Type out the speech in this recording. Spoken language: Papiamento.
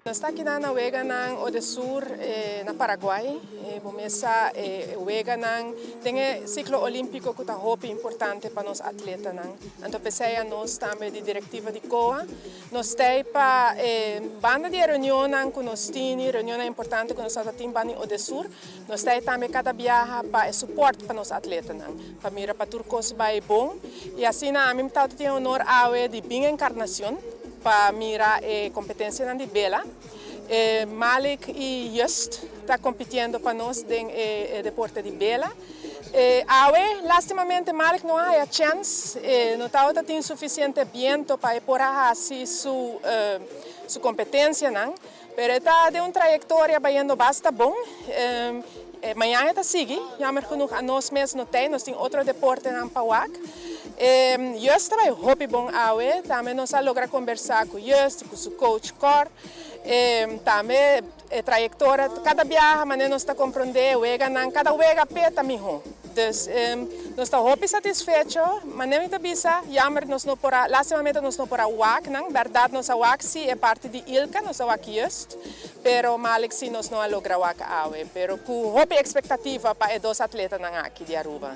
Nos ta aki na weganan Odesur na Paraguay. Bo mesa weganan den e ciclo olimpico cu ta hopi importante pa nos atletanan. Anto p'esey nos tambe di directiva di COA, nos t'ey pa banda di reunionnan cu nos tin, reunionnan importante cu nos tin banda di Odesur, nos t'ey tambe cada biaha pa support pa nos atletanan, pa mira pa tur cos bay bon. Y asina ami tin honor awe di bin Encarnacion pa mira e competencia di bela. Malik y Just ta compitiendo pa nos den deporte di bela. Awe, lastimamente, Malik no a haya chance, no tabata tin suficiente biento pa por haci su competencia, no? Pero ta den un trayectoria bayendo basta bon. Mañan ta sigui, jammer genoeg anos mes no tin, nos tin otro deportenan pa wak. Just ta bay hopi bon awe, tambe nos a logra conversa cu Just, cu su coach Cor. Tambe trayectoria, cada biaha manera nos ta comprende, weganan, cada wega p'e ta miho. Dus nos ta hopi satisfecho, manera mi ta bisa, jammer nos no por a, lastimamente nos no por a wak nan, berdad nos a wak si e parti di Ilka, nos a wak Just, pero Malik si nos no a logra wak awe, pero cu hopi expectativa pa e dos atletanan aki di Aruba.